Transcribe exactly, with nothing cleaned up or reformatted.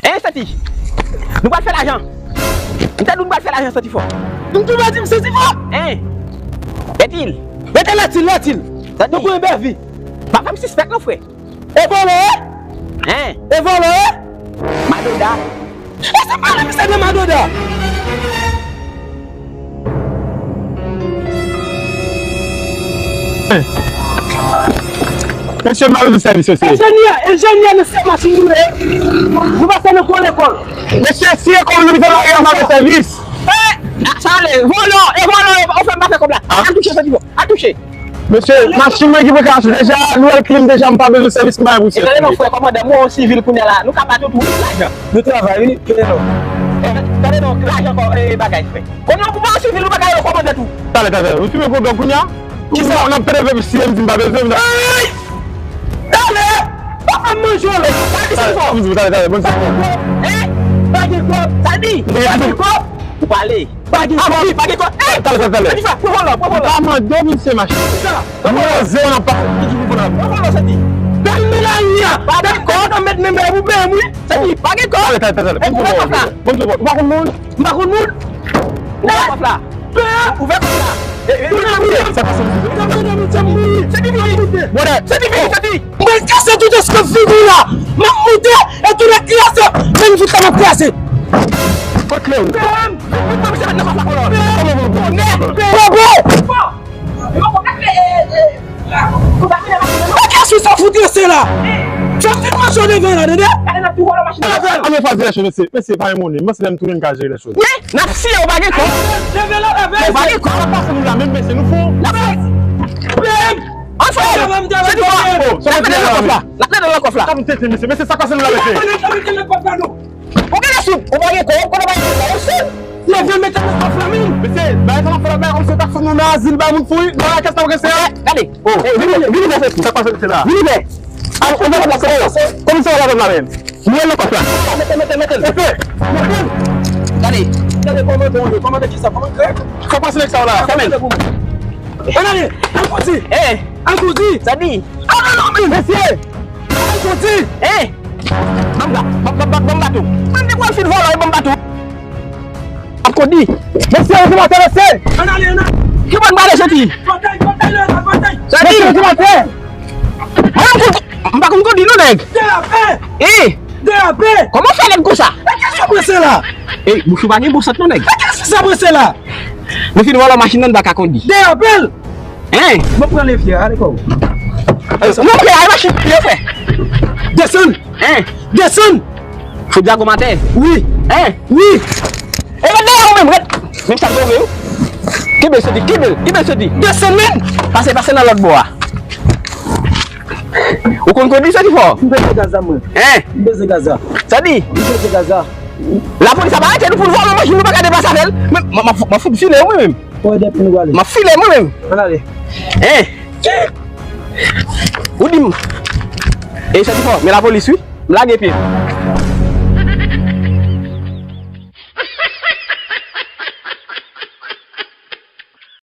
Hein, Santi? Nou pral fè lajan. M te di w nou pral fè lajan, Santi fò. M tou pa di m Santi fò. Hein? Lètil. Mete Lètil, Lètil. Santi. Nou konn bèvi. Pa fè m sispèk non, frè. E vòlè? Hein? E vòlè? Madoda. E se pale misye de madoda. Mesye, m ap rann sèvis, mesye. Enjenyè, enjenyè nan se machin nou ye. Nou pa fè nan gwo lekòl. Mesye, si e kòb nou fè bagay, m ap rann sèvis. E, sa ale, vòlò, e vòlò, ou fè m pa fè kòb la. Al touche, Santi fò. Al touche. Mesye, machin mwen ki pran kacho deja, nou al klim deja, m pa bezwen sèvis ki bay pou sèvis. E tande non, frè kòmandan, mwen yon sivil kounye a la, nou ka bat ou tou lajan. Nou travay, wi, tande non. E, tande non, lajan kò, e, bagay, frè. Kounye a pou pa yon sivil, ou pa ka yon kòmandan tou. Talè, talè, talè, ou fimen kou dòg kounye a? Kisa? N ap pede pèp si m di m pa bezwen, m ta. Ey! Talè! Pa fè m manje w la. Talè, talè, talè, bonn sèvis. Hein? Pa gen kòb. Sa di? Pa gen kòb. Ou pale. Pa gen kòb. Pa gen kòb. Ey! Talè, talè, talè. Fè dife, pran vòlò, pran vòlò. Pa mande w vin se machin. Kisa? Mwen zè w nan pa. Pran vòlò, Santi. Bèl Melania. Pa gen kòb. Nan met men mè ou menm, wi. Santi, pa gen kòb. Talè, talè, talè. Ey, ou pa konn moun. M pa konn moun. Ou pa konn moun. Ou pa konn la. Ouvè kòb la. Sa pase, mesye? Sa pase, mesye? Mwen kase tout eskanp figi la. M ap moute e tou nèt kraze. Men m tout sa m ap kraze. Kot kle w? Bobo! Mwen kase sa fout ranse la. Fè m fin manje w devan la, tande? Ann fè direksyon, mesye. Mesye, pa yon monnen. Mwen se lè m tounen m ka jere lè. Wi, n ap siye w pa gen kòb. Leve la, leve. Ou pa gen kòb. Sa k pase nou la menm, mesye, nou fou. N ap fè. Ann fè. Santi fò. N ap mete nan kòf la. N ap mete nan kòf la. Kòm tete, mesye, mesye, sa k pase nou la, mesye? Ou gen lè sou, ou pa gen kòb, ou konnen pa gen kòb la, ou sou. Leve mete nan kòf la, men. Mesye, bagay sa n ap fè la, bagay kòmsi yo ta fout nou nan azil, bay moun fou, wi, nan lakès n ap rete a. Gade. Oh, vini, vini vè Santi. Sa k pase, mesye, la? Vini vè. Al, ou mete nan kòf la, kòmsi w la menm. Mwen nan kòf la. Mete, mete, mete l. Mete l. Gade. Gade kòmandan w ye. Kòmandan kisa? Kòmandan krèk? Sa k pase nèg sa yo la? Fèmen. Ann ale. Al kondi. Eh. Al kondi. Sa di? Ah non, non, men. Mesye. Al kondi. Eh. Ban m ba-, ban, ban, ban, ban m baton. Mwen te pral fin vòlò, ban m baton. Ap kondi. Mesye, yo di m atè, mesye. Ann ale, ann ale. Ki bò n prale soti? Batay, batay, batay. Sa di? Mesye, yo di m atè. Mwen, m konn, m pa konn kondi non, nèg. Derape! Eh! Derape! Kòman w fè nèg konsa? E kiyès ki prese la? Eh, bouch ou pa gen bon sant non, nèg. E kiyès ki sa prese la? Nou fin vòlò machin nan, n pa ka kondi. Derape l! Hein? Mwen pran levye, ale kò w. Eh, non, frè, ale machin, frè. Desann! Hein? Desann! Fò dyago matè. Wi. Hein? Wi. E ret dèyè ou menm, ret. Menm sa k sove ou. Kenbe soti, kenbe, kenbe soti. Desann men. Pase, pase nan lòt bò a. Ou konn kondi soti fò? M peze gaz la mwen. Hein? M peze gaz la. Sa di? M peze gaz la. Lapolis ap arete nou pou n vòlò machin nou pa ka deplase avè l. Men, m, m, m fout file mwen menm. Kò de pye nou prale. M ap file mwen menm. Ann ale. Hein? Ou di m. E soti fò, men lapolis wi. M lage pye.